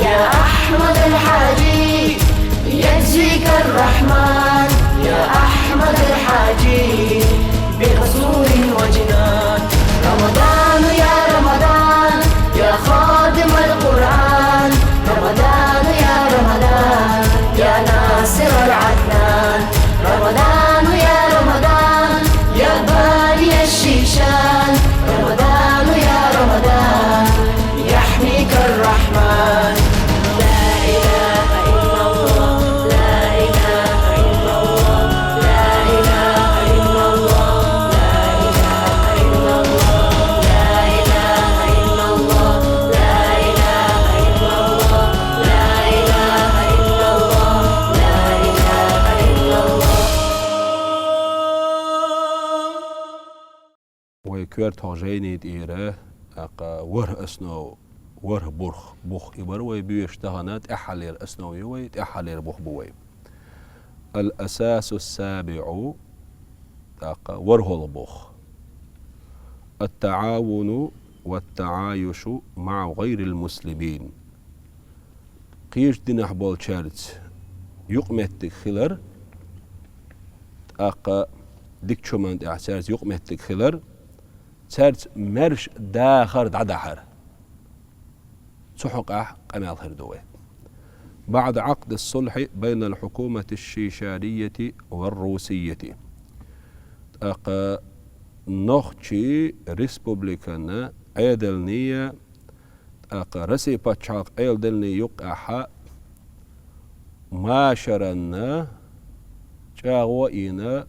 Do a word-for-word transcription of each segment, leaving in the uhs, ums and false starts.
يا أحمد الحاجي، يجزيك الرحمن، يا أحمد الحاجي، بقصور وجنان. رمضان يا رمضان، يا خاتم القرآن، رمضان يا رمضان، يا ناصر العدنان. رمضان يا رمضان، يا باني الشيشان، رمضان يا رمضان، يحميك الرحمن. لا إله إلا الله، لا إله إلا الله، لا إله إلا الله، لا إله إلا الله، لا إله إلا الله، لا إله إلا الله، لا إله إلا الله، لا إله إلا الله. Вай коьртача жайни тӀера, тӀаккха ворхӀ основа, ворхӀ бух, бух и бар вай боьдуш тахана, тӀеххьалера основа ю вай, тӀеххьалера бух бу вай. الأساس السابع, тӀаккха ворхӀалгӀа бух. التعاون والتعايش مع غير المسلمين. Кхечу динехь болчаьрца юкъаметтиг хилар, тӀаккха дикачу хӀуманна тӀехь цаьрца юкъаметтиг хилар, цаьрца маьрша дахар дӀадахьар. Цу хьокъехь къамел хир ду вай. بعد عقد الصلح بين الحكومة الشيشانية والروسية. ТӀаккха Нохчийн республикан Ӏедалний, тӀаккха Россин пачхьалкхан Ӏедалний юккъехь машаран чӀагӀо а йина,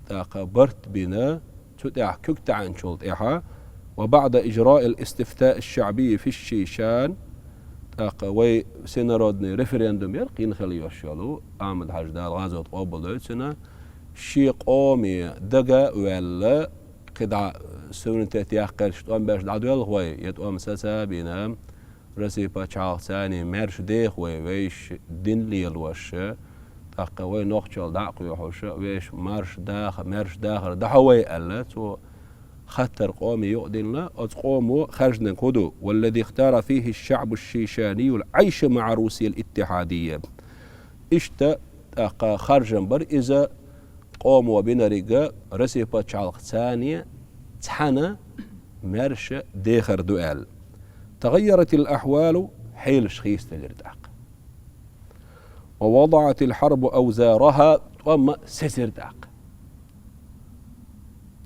тӀаккха барт а бина, цу тӀехь куьг таьӀначул тӀаьхьа, وبعد إجراء الاستفتاء الشعبي في الشيشان, тӀаккха вай всенародный референдум яра кхин хила йиш йолу, Ахьмад-Хьаьжа, Дала гӀазот къобалдойла цуьнан, шен къоме дага а ваьлла, кхидӀа суверенитет яккхарш тӀом беш дӀадоьлху вай, я тӀом саца а бина, Россин пачхьалкхаца маьрша деха вай, вайша дин лелош, тӀаккха вай нохчалла дӀа а кхоьхьуш, вайша марша даха, маьрша дахар дахьа вай аьлла, цо хаттар къоме юкъадиллина, оцу къомо хаьржинарг хӀун ду: والذي اختار فيه الشعب الشيشاني العيش مع روسيا الاتحادية. Иштта тӀаккха харжам бара иза, къомо бинарг Россин пачхьалкхаца цхьаьна маьрша дехар ду аьлла. تغيرت الأحوال, хьелаш хийцаделира тӀаккха. ووضعت الحرب أوزارها, тӀом сецира тӀаккха.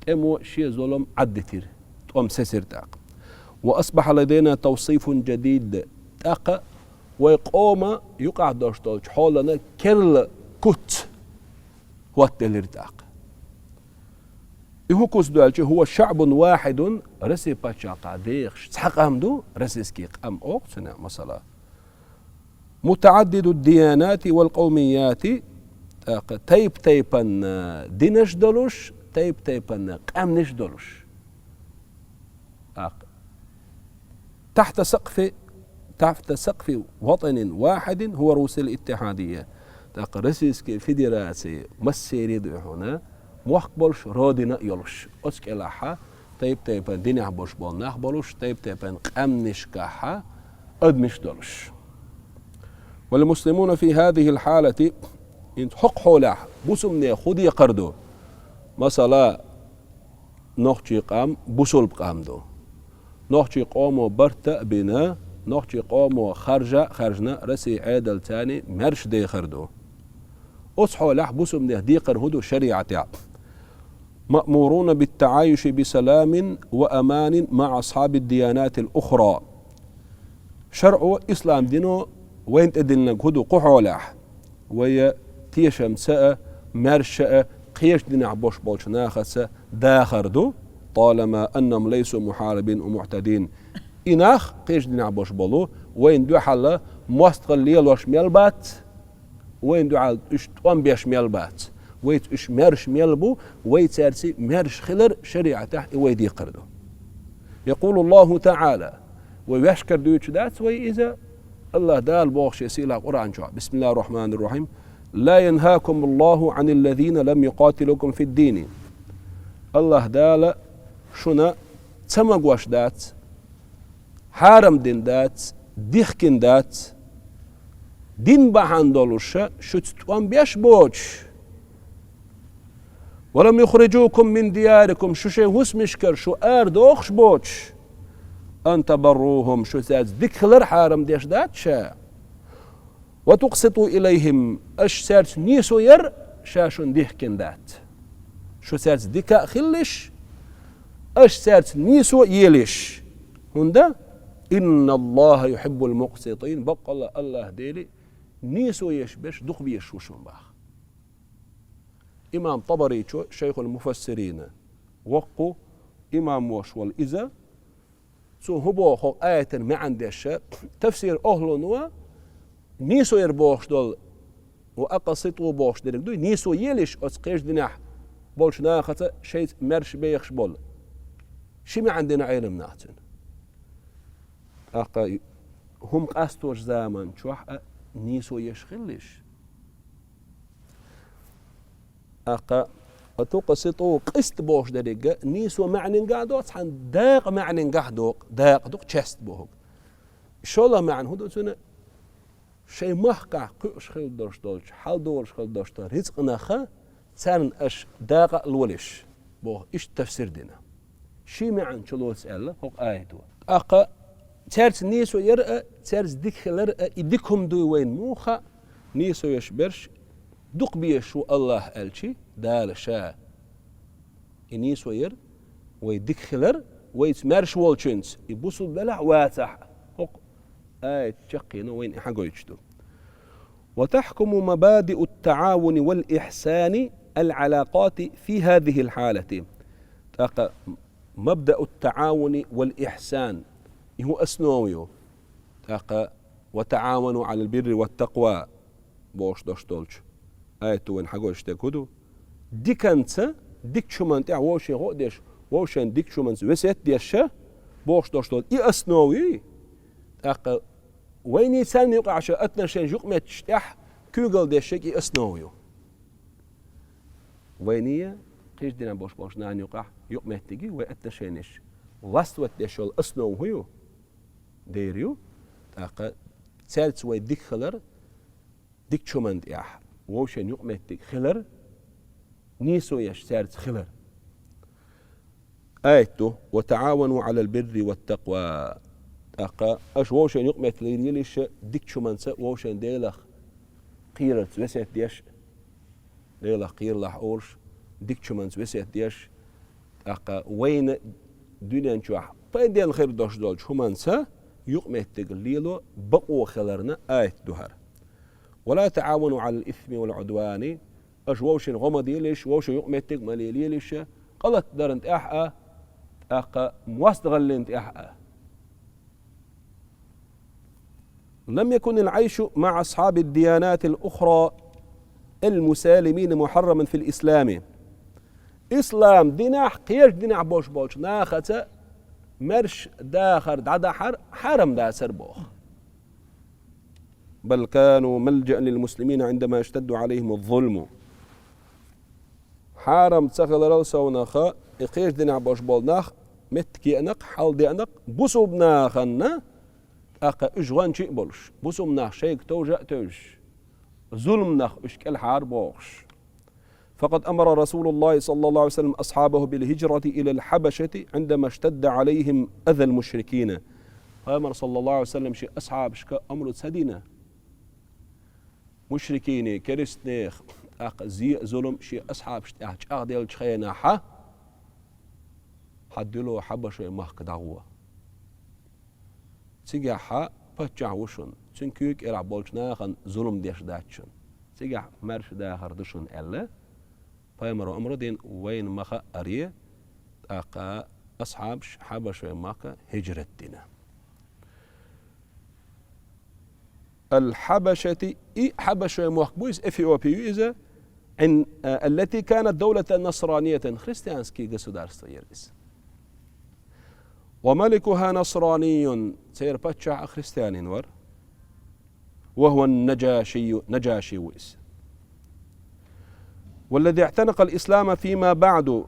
ТӀемо шен зулам Ӏаддитира, тӀом сецира тӀаккха. وأصبح لدينا توصيف جديد, тӀаккха вай къоман юкъахь долуш долчу хьолана керла куц хӀоттаделира тӀаккха. И хӀун куц ду аьлча, هو شعب واحد, Россин пачхьалкхехь дехаш цхьа къам ду, российский къам олу цунах, масала, متعدد الديانات والقوميات, тӀаккха тайп-тайпана динаш долуш, тайп-тайпана къаьмнаш долуш. ТӀаккха تحت سقف، تحت سقف وطن واحد هو روسيا الاتحادية. ТӀаккха Российская Федерация массеран а ду хьуна, мохк болуш, родина а йолуш. Оцу кӀелахь тайп-тайпана динехь болуш болу нах болуш, тайп-тайпана къаьмнашкахь адамаш долуш. والمسلمون في هذه الحالة, хӀинца хӀокху хьолехь бусалбанех хӀун декхар ду? Масала, нохчийн къам бусалба къам ду. Нохчийн къомо барт а бина, нохчийн къомо харжа а хаьржина, Россин Ӏедалца маьрша дехар ду. Оцу хьолехь бусалбанех декхар хӀун ду шариӀатехь? مأمورون بالتعايش بسلام وأمان مع أصحاب الديانات الأخرى. ШарӀо, ислам дино вайна тӀедиллинарг хӀун ду кху хьолехь? Вай тешамца а, маьрша а кхечу динехь болуш болчу нахаца дахар ду, طالما أنهم ليسوا محاربين ومعتدين. И нах, кхечу динехь болуш болу, вайна дуьхьал мостагӀалла лелош мел бац, вайна дуьхьал уьш тӀом беш мел бац. Вайца уьш маьрша мел бу, вай цаьрца маьрша хилар шариӀатехь и вай декхар ду. يقول الله تعالى, вай ваьшкара дуьйцуш дац вай иза, АллахӀ Дала боху Шен сийлахь Къуръан чохь: بسم الله الرحمن الرحيم. لا ينهاكم الله عن الذين لم يقاتلوكم في الدين. АллахӀ Дала шуна ца магош дац, хьарам дина дац, дихкина дац, Дин бахьана долуш шуьца тӀом беш боцуш, ولم يخرجوكم من دياركم, шу шайн хӀусамашкара шу арадохуш боцуш, أن تبروهم, шу цаьрца дика хилар хьарам деш дац ша, وتقسطوا إليهم, аша цаьрца нийсо яр ша шуна дихкина дац. Шу цаьрца дика а хилалаш, аша цаьрца нийсо а елаш. ХӀунда? إن الله يحب المقسطين, баккъалла АллахӀ Дела нийсо еш берш дукха безаш ву шуна баха. Имам ТӀабаричо, шайхул-муфассирина, воккха имам волуш волу иза, цо хӀун боху хӀокху аятан маьӀна деш, тафсир охӀлуно нийсо яр бохуш долу, وأقسطوا бохуш дерг дуй, нийсо елаш оцу кхечу динехь болчу нахаца шайца маьрша бехаш болу. Ши маьӀна дина Ӏеламнаха цуьнан. ТӀаккха хӀума къасточу заман чохь а нийсо еш хилалаш. ТӀаккха وتقسطوا, къист бохуш дерг а нийсо маьӀнингахь а доккху, цхьана дакъа маьӀнингахь а доккху, дакъа дукха часть бохург. ШолгӀа маьӀна хӀун ду цуьнан? Шайн махкахь кхуьуш хила долуш долчу, хьалдолуш хила долуш долу рицкъанах царна аша дакъа а лолаш, боху, иштта тафсир дина. Ши маьӀна чулоцу аьлла хӀокху аято. ТӀаккха цаьрца нийсо яр а, цаьрца дика хилар а, и дика хӀума дуй вайна муха, нийсо еш берш дукха безаш ву АллахӀ аьлчи, Дала Ша. И нийсо яр, вай дика хилар, вайца маьрша волчуьнца, и бусулба велахь а, вацахь а, хӀокху аят чаккхено вайна и хьагойтуш ду. وتحكم مبادئ التعاون والإحسان العلاقات في هذه الحالة. ТӀаккха مبدأ التعاون والإحسان, и хӀун основа ю? ТӀаккха وتعاونوا على البر والتقوى бохуш долуш долчу аято вайна хьагойтуш дерг хӀун ду? Диканца, дикачу хӀуманна тӀехь вовшийн гӀо а деш, вовшийн дикачу хӀуманца весет а деш, бохуш долуш долу и основа юй. ТӀаккха вайний царна юкъахь шайн отношенеш юкъаметтигаш тӀехь куьйгалла деш ерг и основа ю. Вайний кхечу динехь болуш болчу нахана юкъахь юкъаметтиг ю вай отношенеш. Властвовать деш йолу основа хӀун ю? Дера ю. ТӀаккха цаьрца вай дика хилар, дикачу хӀуманна тӀехь вовшийн юкъаметтиг хилар, нийсо еш цаьрца хилар. Аят ду: وتعاونوا على البر والتقوى. ТӀаккха аша вовшийн юкъаметтиг лелийла, дикачу хӀуманца вовшийн Делах кхерарца весет деш, Делах кхералахь олуш, дикачу хӀуманца весет деш, тӀаккха вайна дуьнен чохь пайденна хир долуш долчу хӀуманца юкъаметтиг лело бакъо хиларна аят ду хӀара. ولا تعاونوا على الإثم والعدوان. Аша вовшийн гӀо ма делаш, вовшийн юкъаметтиг ма лелаелаш, къа латдарна тӀехь а, тӀаккха мостагӀаллина тӀехь а. لم يكن العيش مع أصحاب الديانات الأخرى المسالمين محرما في الإسلام. Ислам динехь, кхечу динехь болуш болчу нахаца маьрша дахар дӀадахьар хьарам дацара боху. بل كانوا ملجأ للمسلمين عندما اشتد عليهم الظلم. Хьарам ца хиларал совнаха, и кхечу динехь болуш болу нах меттиг еанакх, хьал деанакх бусулба нахана, тӀаккха уьш гӀончий а болуш, бусулба нах шайга товжа а тевжаш, зуламнах уьш кӀелхьара бохуш. فقد أمر رسول الله صلى الله عليه وسلم أصحابه بالهجرة إلى الحبشة عندما اشتد عليهم أذى المشركين. Пайхамар, саллаллаху Ӏалайхи ва саллам, шен асхьабашка амру ца дина, мушрикийн, керстанех, тӀаккха зе а, зулам шен асхьабашна тӀехь чӀагӀделлачу хенахь, хьан дуьло Хьабашойн махка дӀагӀо. Цигахь паччахь ву шуна, цуьнан куьйга кӀирахь болчу нахана зулам деш дац шуна. Цигахь маьрша дахар ду шуна аьлла, пайхамаро амру дина вайна ма-хааре, тӀаккха асхьабаш Хьабашойн махка хӀижрат дина. الحبشة, и Хьабашойн мохк бу иза, Эфиопия ю иза, عن-, التي كانت دولة نصرانية, христианский государство яра иза. وملكها نصراني, церан паччахь а христианин вара. وهو النجاشي, Нажаши ву иза. والذي اعتنق الإسلام فيما بعد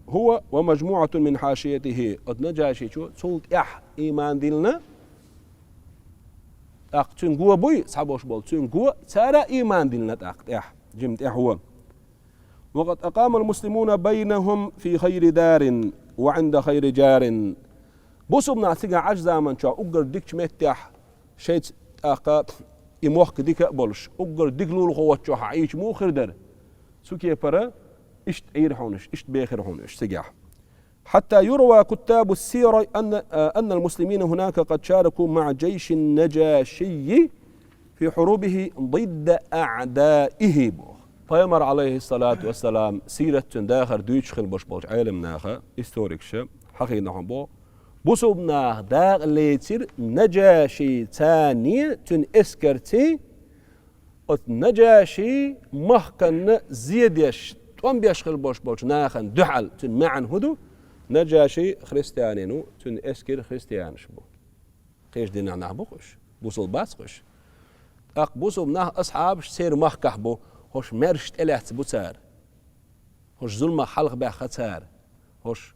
هو ومجموعة من حاشيته. Оцу Нажашичо цул тӀаьхьа ийман диллина, ТӀаккха цуьнан го буй, цхьаболуш болу, цуьнан го, цара а ийман диллина тӀаккха тӀехь, жима тӀехь вон. وقد أقام المسلمون بينهم في خير دار وعند خير جار. Бусулба нах цигахь Ӏаш заманчохь уггар дикачу меттехь шайца тӀаккха и мохк дика а болуш, уггар дика лулахочохь Ӏийча муха хир дара? Цу кепара иштта Ӏийра хьуна уьш, иштта бехира хьуна уьш цигахь. حتى يروى كتاب السيرة أن، أن المسلمين هناك قد شاركوا مع جيش النجاشي في حروبه ضد أعدائه боху. Пайхамар, алейхиссалату вассалам, сират цуьнан дахар дуьйцуш хилла болуш болчу Ӏелам наха, историкаша, хьахийнахьа боху, бусулба наха дакъа лецира Наджаши царний, цуьнан эскарций, оцу Наджаши махканна зен деш, тӀом беш хилла болуш болчу нахана дуьхьал. Цуьнан маьӀна хӀун ду? Наджаши христианин ву, цуьнан эскар христианаш бу. Кхечу динехь нах бу-кх уьш? Бусулба бац-кх уьш? ТӀаккха бусулба нах, асхьабаш церан махкахь бу, хӀорш маьрша тӀелаьцна бу цара. ХӀорш зуламах хьалха баьхна цара. ХӀорш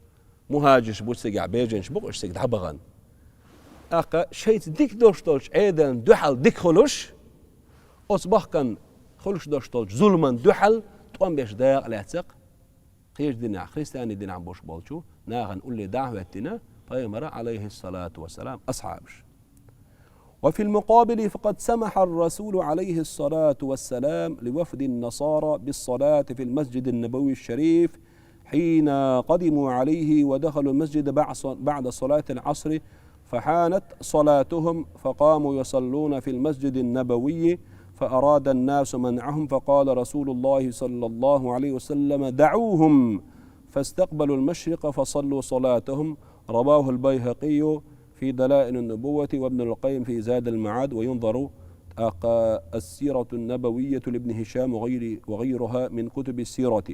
мухӀажирш бу цигахь, беженаш бу-кх уьш цига дӀабахана. ТӀаккха шайца дика долуш долчу Ӏедална дуьхьал дика хуьлуш, оцу махкана хуьлуш долуш долчу зуламан дуьхьал тӀом беш дакъа лаьцна-кх кхечу динехь, христианийн динехь болуш болчу нахана улле дӀа а хӀоьттина Пайхамара, алейхиссалату вассалам, асхьабаш. وفي المقابل فقد سمح الرسول عليه الصلاة والسلام لوفد النصارى بالصلاة في المسجد النبوي الشريف حين قدموا عليه ودخلوا المسجد بعد ص-، بعد صلاة العصر، فحانت صلاتهم فقاموا يصلون في المسجد النبوي، فأراد الناس منعهم، فقال رسول الله صلى الله عليه وسلم: دعوهم، فاستقبلوا المشرق فصلوا صلاتهم. رواه البيهقي في دلائل النبوة وابن القيم في زاد المعاد، وينظر أق-، السيرة النبوية لابن هشام وغير-، وغيرها من كتب السيرة.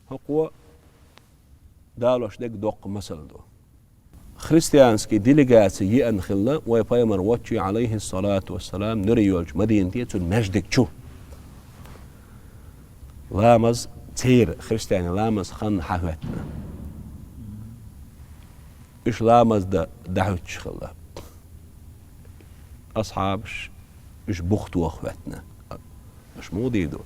ХӀокхо далош дерг доккха масал ду. Христианский делегаци еана хилла вай Пайхамар воцчу, алейхиссалату вассалам, нуьра йолчу Мадинате цуьнан маьждиг чу. Ламаз церан, христианийн ламаз хан хьахӀоьттина. Уьш ламаз дан дӀахӀуьттуш хилла. Асхьабаш уьш бух тоха хӀоьттина. Аша муха дийр ду?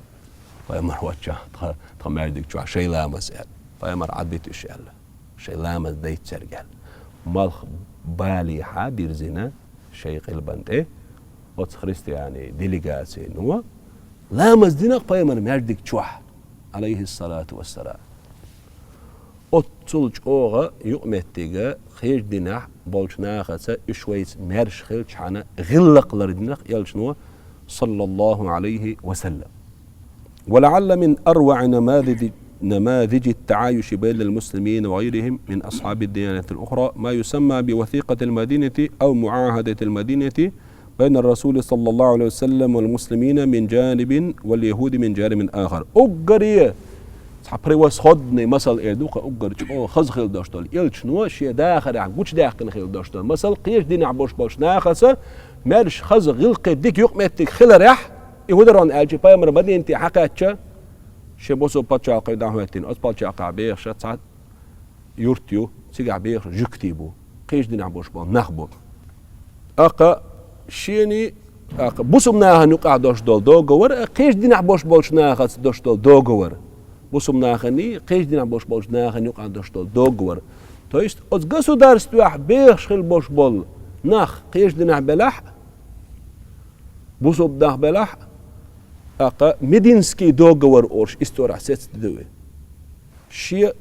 Пайхамар воцчахь тхан, тхан маьждиг чохь шайн ламаз аьлла. Пайхамар Ӏадбита уьш аьлла. Шайн ламаз дайта цаьрга аьлла. Малх балехьа бирзина шайн къилбан тӀе оцу христианийн делегацино ламаз дина-кх Пайхамар маьждиг чохь, алейхиссалату вассалам. Оццул чӀогӀа юкъаметтига кхечу динехь болчу нахаца уьш вайца маьрша хилчхьана гӀиллакх лардина-кх элчано, саллаллаху Ӏалайхи ва саллам. ولعل من أروع نماذج، نماذج التعايش بين المسلمين وغيرهم من أصحاب الديانات الأخرى ما يسمى بوثيقة المدينة أو معاهدة المدينة بين الرسول صلى الله عليه وسلم والمسلمين من جانب واليهود من جانب آخر. Уггаре цхьа превосходный масал эр ду-кх, уггар чӀогӀа хаза хила долуш долу, элчано шен дахарехь гучудаьккхина хила долуш долу масал, кхечу динехь болуш болчу нахаца маьрша, хаза, гӀиллакхе дика юкъаметтиг хиларехь, и хӀун дара аьлча, пайхамар Мадинате хьакхаьчча, шен бусулба пачхьалкхе дӀахӀоьттина, оцу пачхьалкхехь бехаш цхьа юрт ю, цигахь бехаш жуьгтий бу, кхечу динехь болуш болу нах бу. ТӀаккха шена, тӀаккха бусулба нахана юкъахь долуш долу договор, кхечу динехь болуш болчу нахаца долуш долу договор. Бусулба наханий, кхечу динехь болуш болчу нахана юкъахь долуш долу договор. То есть оцу государствехь бехаш хила болуш болу нах кхечу динехь белахь а, бусулба нах белахь а, тӀаккха Мединский договор олуш исторехь сецна ду и. Шен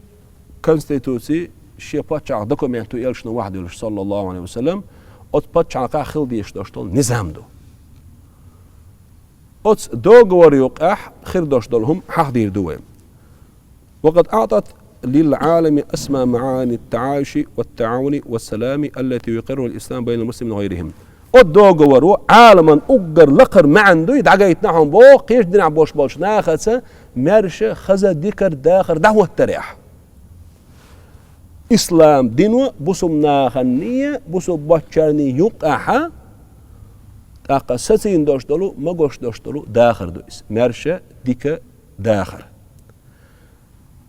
конституци, шен пачхьалкх документ ду элчано вахьйу йолуш, саллаллаху Ӏалайхи ва саллам, оцу пачхьалкхехь хила дезаш долуш долу низам ду. Оцу договор юкъахь хир долуш долу хӀума хьахдийр ду вай. وقد أعطت للعالم أسمى معاني التعايش والتعاون والسلام التي يقرها الإسلام بين المسلمين وغيرهم. Оцу договоро Ӏаламан уггар лакхара маьӀна дуй дӀагайтина хьуна боху, кхечу динехь болуш болчу нахаца маьрша, хаза, дикара дахар дӀахӀоттарехь. Ислам дино бусулба наханний, бусулба боцчарний юкъахьа, тӀаккха сацийна долуш долу, магош долуш долу дахар ду иза. Маьрша, дика дахар.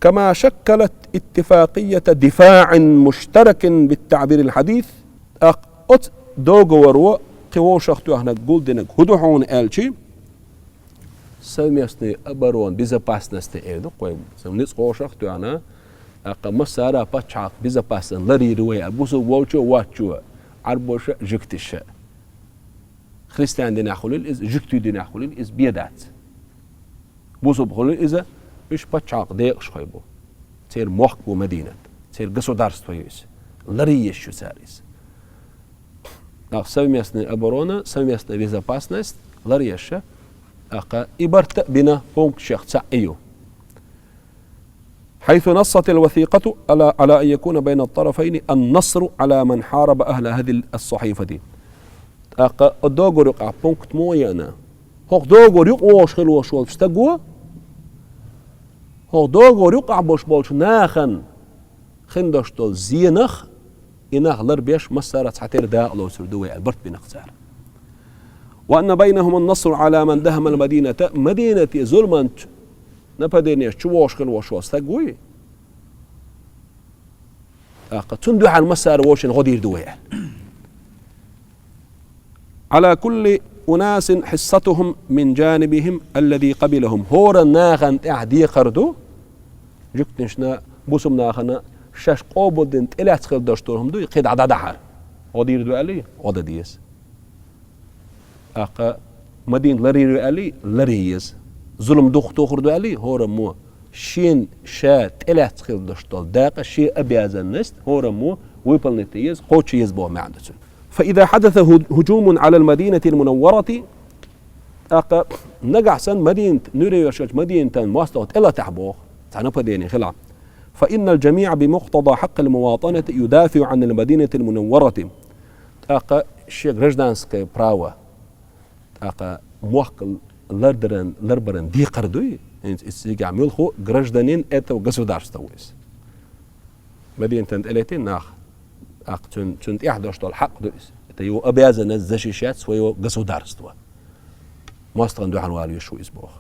كما شكلت اتفاقية دفاع مشترك بالتعبير الحديث. ТӀаккха оцу договоро Кхы вовшах тоьхнарг, гулденарг хӀу ду хьуна аьлча, совместная оборона, безопасность эр ду-кх вай. Сам ницкъ вовшах тоьхна, тӀаккха массара паччахьалкхе безопасность ларйийр вай, а бусулба волчо а, воацачо а, Ӏарбоша а, жуьгташа а. Христиан динехь хуьлийла иза, жуьгтий динехь хуьлийла иза, бе дац. Бусулба хуьлийла иза, уьш паччахьалкхан декъашхой бу. Церан мохк ву Мадинат, церан государство ю иза. Ларъе езаш ю цара иза. Нах совместная оборона, совместная безопасность ларъеш, тӀаккха и барт а бина, пункташех цхьаъ и ю. حيث نصت الوثيقة على، على أن يكون بين الطرفين النصر على من حارب أهل هذه الصحيفة. ТӀаккха оцу договора юкъахь пункт муха еана? ХӀокху договора юкъа вогӀуш хила волуш волчу стаго, хӀокху договора юкъахь болуш болчу нахана хин долуш долу зенах, и нах ларбеш, массара а цхьатерра дакъа лоцур ду вай аьлла, барт бина-кх цара. وأن بينهم النصر على من دهم المدينة, Мадинате зуламан нападенеш чу вогӀуш хила волуш волу стаг вуй. ТӀаккха цунна дуьхьал массара вовшийн гӀо дийр ду вай аьлла. على كل أناس حصتهم من جانبهم الذي قبلهم. ХӀора нахана тӀехь декхар ду, жуьгташна, бусулба нахана шаьш къобалдина тӀелаьцна хила долуш долу хӀума дуй, кхин дӀа дӀадахьар. ГӀо дийр ду аьллий? ГӀо дан деза. ТӀаккха Мадина ларйийр ю аьллий? Ларъе еза. Зулам духтухур ду аьллий? ХӀораммо шена ша тӀелаьцна хила долуш долу дакъа, шен обязанность хӀораммо выполнить дан еза, кхочу еза боху маьӀна ду цуьнан. فإذا حدث هجوم على المدينة المنورة, тӀаккха нагахь санна Мадинат, нуьре йолчу Мадинатан мостагӀа тӀелатахь боху, цхьа нападение хилахь, فإن الجميع بمقتضى حق المواطنة يدافع عن المدينة المنورة. ТӀаккха шен гражданское право, тӀаккха мохк лардаран, ларбаран декхар дуй, хӀинца иза цигахь муьлхха а гражданин этого государства ву иза. Мадинатан тӀелетий нах, тӀаккха цуьнан, цуьнан тӀехь долуш долу хьакъ ду иза. Это его обязанность защищать своего государства. МостагӀна дуьхьал вала везаш ву иза боху.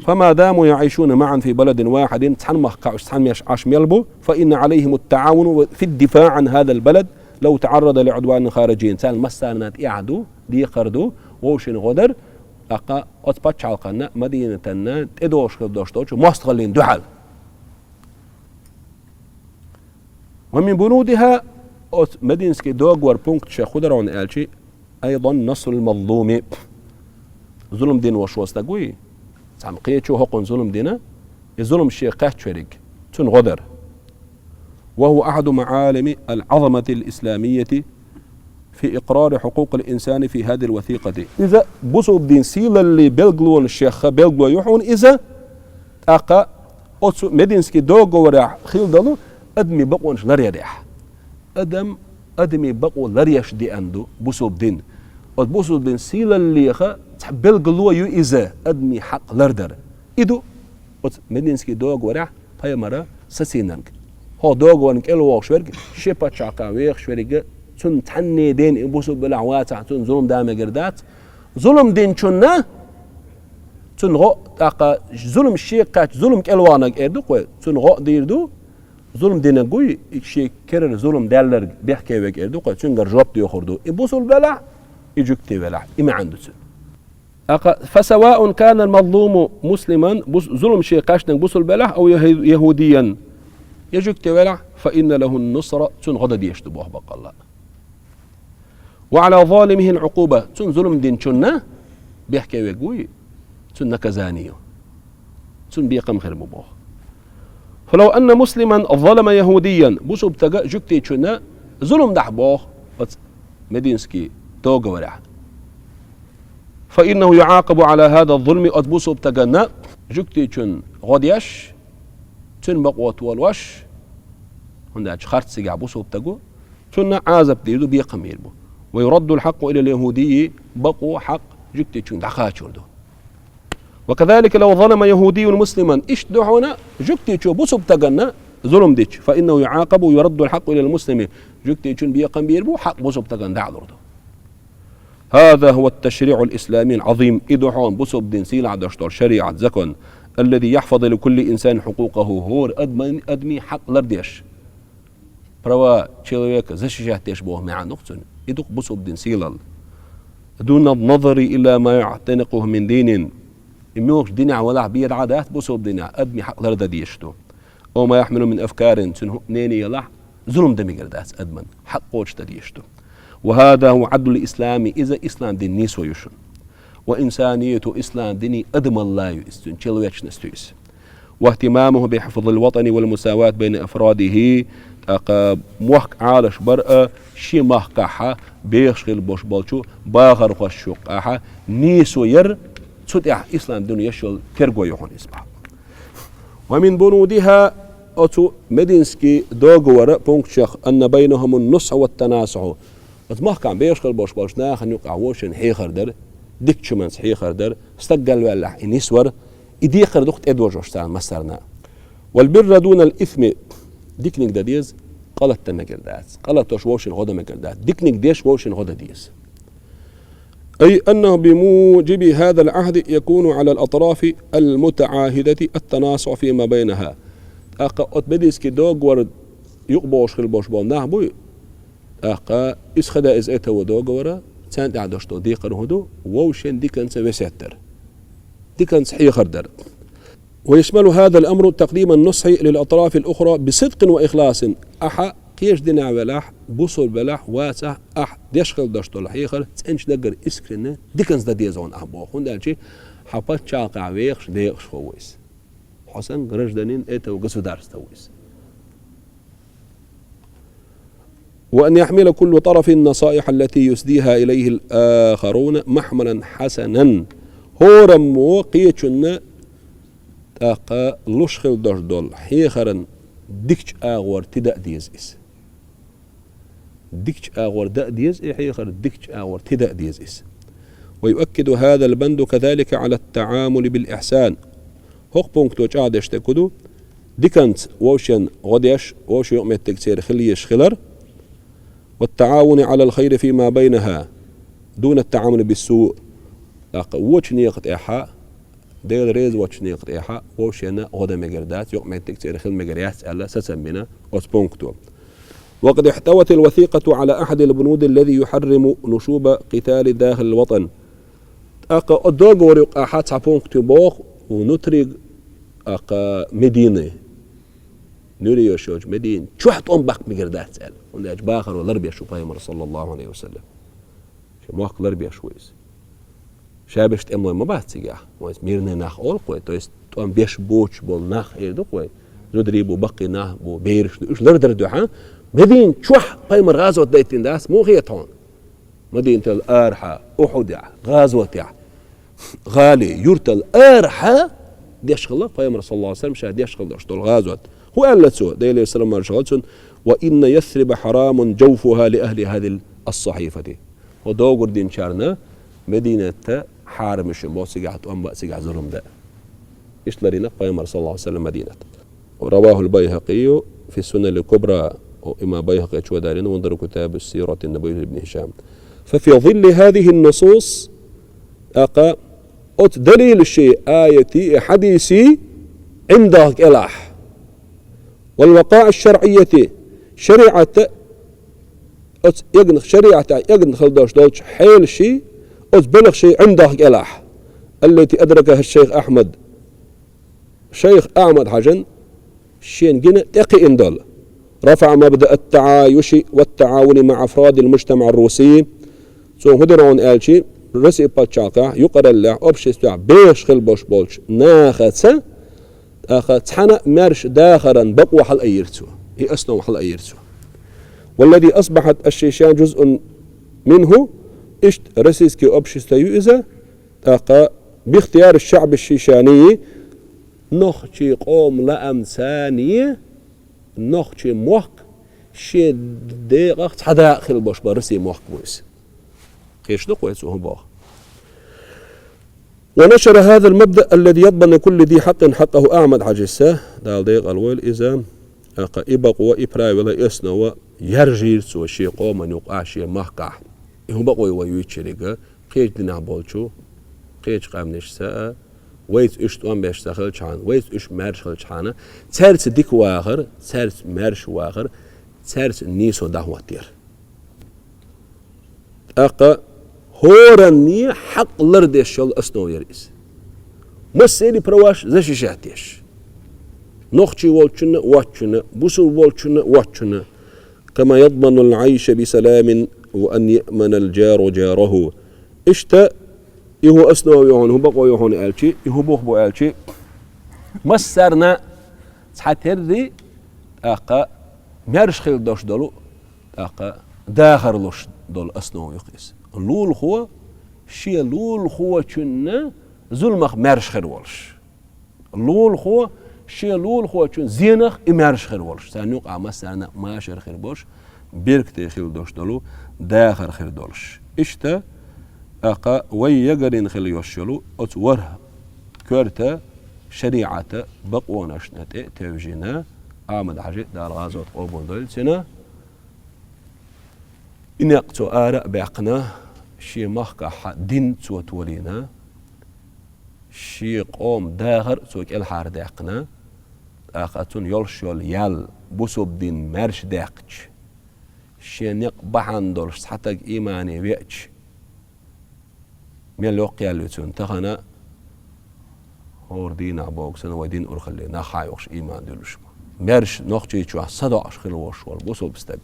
فما داموا يعيشون معا في بلد واحد, цхьана махкахь уьш цхьаьна меш Ӏаш мел бу, فإن عليهم التعاون في الدفاع عن هذا البلد لو تعرض لعدوان خارجي. Царна массарна тӀехь ду, декхар ду вовшийн гӀо дар, тӀаккха оцу пачхьалкхана, Мадинатана тӀедогӀуш хила долуш долчу мостагӀаллина дуьхьал. ومن بنودها, оцу Мадинский договор пункташех хӀу дара хьуна аьлча, أيضا نصر المظلوم. Зулам дина волуш волу стаг вуй, цхьана кхечо хӀокхунна зулам дина, и зулам шен кхаьчча верг, цунна гӀо дар. وهو أحد معالم العظمة الإسلامية في إقرار حقوق الإنسان في هذه الوثيقة. Иза бусулба дин сийлаллин билгалонашех белгало ю хьуна иза, тӀаккха оцу Мединский договорехь хила долу адамийн бакъонаш ларъярехь. Адам, адамийн бакъо ларъеш деана ду бусулба дин. Оцу бусулба дин сийлаллеха цхьа билгало ю иза, адамийн хьакъ лардар. И ду оцу Мединский договорехь пайхамара сацийнарг. ХӀокху договорна кӀел вогӀуш верг, шен пачхьалкхехь вехаш верг, цунна цхьанне ден и бусулба белахь вацахь, цунна зулам дан мегар дац. Зулам динчунна, цунна гӀо, тӀаккха зулам шен кхаьчча, зулам кӀел ваханарг эр ду-кх вай, цунна гӀо а дийр ду, зулам динарг вуй, и шен керара зулам даьлларг, бехке верг эр ду-кх вай, цуьнгара жоп доьхур ду. И бусулба велахь, и жуьгти велахь, и маьӀна ду цуьнан. ТӀаккха, فسواء كان المظلوم مسلما, бус-, зулам шен кхаьчнарг бусулба велахь, أو يهو-, يهوديا, я жуьгти велахь, فإن له النصر, цунна гӀо дан дезаш ду боху баккъалла. وعلى ظالمه العقوبة, цунна зулам динчунна, бехке верг вуй, цунна наказание ю. Цунна бекхам хир бу боху. فلو أن مسلما ظلم يهوديا, бусулба стага жуьгтичунна зулам дахь боху оцу Мединский договорехь, فإنه يعاقب على هذا الظلم, оцу бусулба стагана жуьгтичунна гӀо деш, цуьнан бакъо толош, хӀунда аьлча харц цигахь бусулба стаг ву, цунна Ӏазап дийр ду, бекхам бийр бу. ويرد الحق إلى اليهودي, бакъо, хьакъ жуьгтичуьнга дӀакхачор ду. وكذلك لو ظلم يهودي مسلما, иштта ду хьуна жуьгтичо бусулба стагана зулам дича, فإنه يعاقب ويرد الحق إلى المسلم, жуьгтичунна бекхам бийр бу, хьакъ бусулба стагана дӀалур ду. هذا هو التشريع الإسلامي العظيم, и ду хьуна бусулба дин сийлахь долуш долу шариӀат, закон, الذي يحفظ لكل إنسان حقوقه, хӀора адам-, адамийн хьакъ лардеш. Права человека защищать деш боху маьӀна ду-кх цуьнан. И ду-кх бусалба дин сийлалла. دون النظر إلى ما يعتنقه من دين. И муьлхача динехь валахь бен дӀа а дац бусалба динехь, адамийн хьакъ лардан дезаш ду. أو ما يحمله من أفكار, цуьнан хӀу-, мнение ялахь, зулам дан мегар дац адамна, хьакъ кхочушдан дезаш ду. وهذا هو عدل الإسلام, иза ислам дин нийсо ю шуна. وإنسانيته, ислам дин адамалла ю иза, цуьнан человечность ю иза. واهتمامه بحفظ الوطن والمساواة بين أفراده, тӀаккха мохк Ӏалашбар а, шен махкахь а, бехаш хилла болуш болчу бахархошна юккъехь а нийсо яр, цу тӀехь ислам дино еш йолу терго ю хьуна иза боху. ومن بنودها, оцу Мединский договора пунктех, أن بينهم النصح والتناصح. Оцу махкахь бехаш хилла болуш болчу нахана юккъехь вовшийн хьехар дара, дикачу хӀуманца хьехар дара, стаг галваьллехь и нисвар, и декхар ду-кх тӀедожош царна массарна. والبر دون الإثم, диканиг дан деза, къа латта мегар дац. Къа латош вовшийн гӀо дан мегар дац. Диканиг деш вовшийн гӀо дан деза. أي أنه بموجب هذا العهد يكون على الأطراف المتعاهدة التناصح فيما بينها. ТӀаккха оцу Мединский договор юкъабогӀуш хилла болуш болу нах буй, тӀаккха иза хада иза этого договора, царна тӀехь долуш долу декхар хӀун ду, вовшийн диканца весет дар. Диканца хьехар дар. ويشمل هذا الأمر تقديم النصح للأطراف الأخرى بصدق وإخلاص. Ахьа кхечу динехь велахь, бусалба велахь, вацахь, ахь деш хилла долуш долу хьехар цӀеначу даггара искренне диканца дан деза хьуна ахь боху. ХӀунда аьлча хьан пачхьалкхехь вехаш декъашхо ву иза. Хьо санна гражданин этого государства ву иза. وأن يحمل كل طرف النصائح التي يسديها إليه الآخرون محملا حسنا. ХӀораммо кхечунна тӀаккха луш хилла долуш долу хьехаран дикачу агӀор тида а деза иза. Дикачу агӀор дан а деза и хьехар, дикачу агӀор тида а деза иза. ويؤكد هذا البند كذلك على التعامل بالإحسان. ХӀокху пункто чӀагӀдеш дерг хӀун ду? Диканца вовшийн гӀо деш, вовшийн юкъаметтиг церан хила езаш хилар. والتعاون على الخير فيما بينها دون التعامل بالسوء. ТӀаккха вочу некъа тӀехь, Дела реза воцчу некъа тӀехь вовшийн гӀо дан мегар дац, юкъаметтиг церан хила мегар яц аьлла сацам бина оцу пункто. وقد احتوت الوثيقة على أحد البنود الذي يحرم نشوب قتال داخل الوطن. ТӀаккха оцу договоран юкъахь цхьа пункт ю боху, внутри, тӀаккха Медина, нуьре йолуш йолчу Медина чохь тӀом баккха мегар дац аьлла. ХӀунда аьлча бахаро ларбеш ву пайхамар, саллаллаху Ӏалайхи ва саллам. Шен мохк ларбеш ву иза. Ша берш тӀемалой ма бац цигахь. Вайн мирный нах олу-кх вай, то есть тӀом беш боцуш болу нах эр ду-кх вай. Зударий бу, баккхий нах бу, бераш ду. Уьш лардар дуьхьа, Медина чохь пайхамар гӀазот дайтина дац, муха хета хьуна? Мадинатал арахьа, Ухьудехь, гӀазотехь, гӀали, юртал арахьа деш хилла пайхамар, саллаллаху Ӏалайхи ва саллам, ша деш хилла долуш долу гӀазот. ХӀун аьлла цо, Делера салам-маршалла хуьлда цунна: وإن يثرب حرام جوفها لأهل هذه الصحيفة. ХӀо догур динчарна Мединат хьарам ю шуна боху, цигахь тӀом бан, цигахь зулам дан. Иштта ларйина пайхамар, саллаллаху Ӏалайхи ва саллам, Мединат. رواه البيهقي في السنن الكبرى. Имам Байхакъе чу дарина, вундара китабу сирати набавият ибн Хишам. ففي ظل هذه النصوص, тӀаккха оцу далилаший, аятий, хьадисий, ӀиндагӀа кӀелахь, والوقائع الشرعية, шариӀата оцу эгна, шариӀатехь эгна хила долуш долчу хьелаший, оцу белхаший ӀиндагӀа кӀелахь, التي أدركها الشيخ أحمد, шайх Ахьмад-Хьажан шена гина тӀекхиъна долу, رفع مبدأ التعايش والتعاون مع أفراد المجتمع الروسي. Цо хӀун дира хьуна аьлчи, Росси пачхьалкхехь, юкъараллехь, обществехь бехаш хила болуш болчу нахаца, тӀаккха цхьаьна маьрша дахаран бакъо хьалаайира цо, и основа хьалаайира цо. والذي أصبحت الشيشان جزء منه, иштта российский общество ю иза, тӀаккха باختيار الشعب الشيشاني, нохчийн къоман лаамца, нохчийн мохк шен декъах цхьа дакъа хила болуш болу российн мохк бу иза. Кхеташ ду-кх вай цо хӀун боху? ونشر هذا المبدأ الذي يضمن لكل ذي حق حقه, Ахьмад-Хьажас, Дала декъал войла иза, тӀаккха и бакъо, и правила, и основа яржийра цо шен къоман юкъахь, шен махкахь. И хӀун бакъо ю вай юьйцуш ерг? Кхечу динехь болчу, кхечу къаьмнашца а, вайца уьш тӀом беш ца хилчхьана, вайца уьш маьрша хилчхьана, цаьрца дика вахар, цаьрца маьрша вахар, цаьрца нийсо дӀахӀоттаяр. ТӀаккха хӀоранна хьакъ лардеш йола основа яр из. Массери праваш защищать деш. Нохчий волчунна, воцчунна, бусул волчунна, воцчунна. كما يضمن العيش بسلام وأن يأمن الجار جاره. Иштта, и хӀу основа ю хьона, хӀу бакъо ю хьона аьлчи, и хӀу бух бу аьлчи, массарна цхьатерри, тӀаккха маьрша хила дош долу, тӀаккха дахар луш долу основа ю-кх иза. Лулахо шен лулахочунна зуламах маьрша хир волуш. Лулахо шен лулахочун зенах и маьрша хир волуш. Царна юкъахь массарна машар хир болуш, беркате хила дош долу дахар хир долуш. Иштта, тӀаккха вай ягарина хила йолуш йолу оцу ворхӀ коьрта шариӀата бакъонашна тӀе а тевжина, Ахьмад-Хьажи, Дала гӀазот къобалдойла цуьнан, и некъ цо ара а баьккхина, шен махкахь дин цо толийна, шен къоман дахар а цо кӀелхьардаьккхина, тӀаккха цунна йолуш йолу ял, бусулба дин маьрша даьккхича, шен некъ бахьана долуш цхьа стаг иймане веача, мел йоккха ял ю цуьнан тахана, хӀора дийнахь бохург санна, вай дин урхалле нах хьайохуш ийман дуьллуш бу. Маьрша Нохчийчохь садоӀуш хила волуш волу бусулба стаг.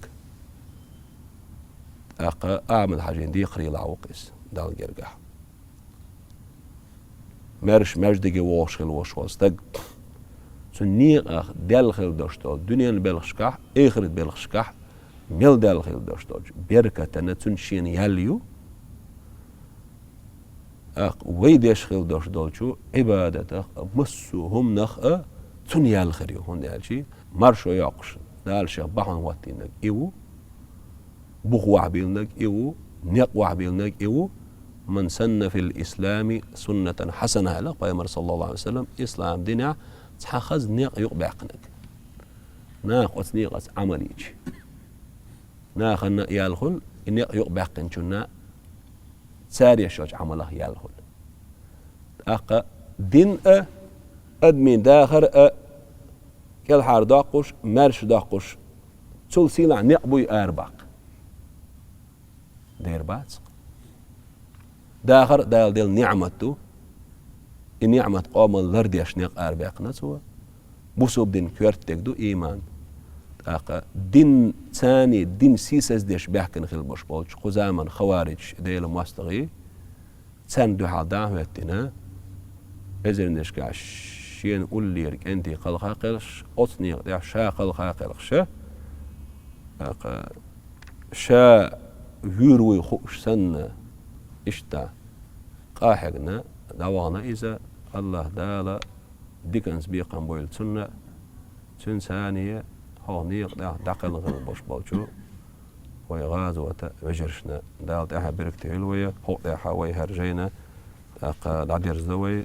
ТӀаккха Ахьмад-Хьажин декхарийлахь ву-кх иза, Далла гергахь. Маьрша маьждиге вогӀуш хила волуш волу стаг. Цуьнан некъах даьлла хила дош долу дуьненан белхашкахь, эхарт белхашкахь мел даьлла хила дош долчу беркатана цуьнан шена ял ю. ТӀаккха вай деш хила дош долчу Ӏибадатах а, массо а хӀуманах а цунна ял хир ю, хӀунда аьлча маршо йоккхуш Дала шех бахьана хӀоттийнарг и ву, бух вахьбиллинарг и ву, некъ вахьбиллинарг и ву. «من سن في الإسلام سنة حسنة», аьлла Пайхамара, саллаллаху Ӏалайхи ва саллам, ислам динехь цхьа хаза некъ юкъабаьккхинарг. Наха оцу некъаца Ӏамал йича, нахана а ял хуьлу, и некъ юкъабаьккхинчунна цара еш йолчу Ӏамалах ял хуьлу. ТӀаккха дин а, адамийн дахар а кӀелхьардоккхуш, маьршадоккхуш, цул сийлахь некъ буй арабаккха? Дера бац-кх. Дахар а Дала делла ниӀмат ду. И ниӀмат къоман лардеш некъ арабаьккхина цо. Бусулба дин коьртаниг ду ийман. ТӀаккха дин царний, дин сийсаздеш баьхкина хила болуш болчу кху заман хаваридаш, Делан мостагӀий, царна дуьхьал дӀа а хӀоьттина, эзарнашкахь шена уллера кӀентий кхалха а кхелхаш, оцу некъа тӀехь ша кхалха а кхелхаш, тӀаккха ша вуьйр вуй хууш санна, иштта къа а хьегна, дӀавахана иза, АллахӀ Дала диканца бекхам бойла цунна, цуьнца цхьаьна хӀокху некъа тӀехь дӀакхелхина хила болуш болчу вай гӀазота вежаршна. Дала тӀаьхьа беркате хуьлда вай, хӀокху тӀехь вай хӀара жайна тӀаккха дӀадерзадо вай.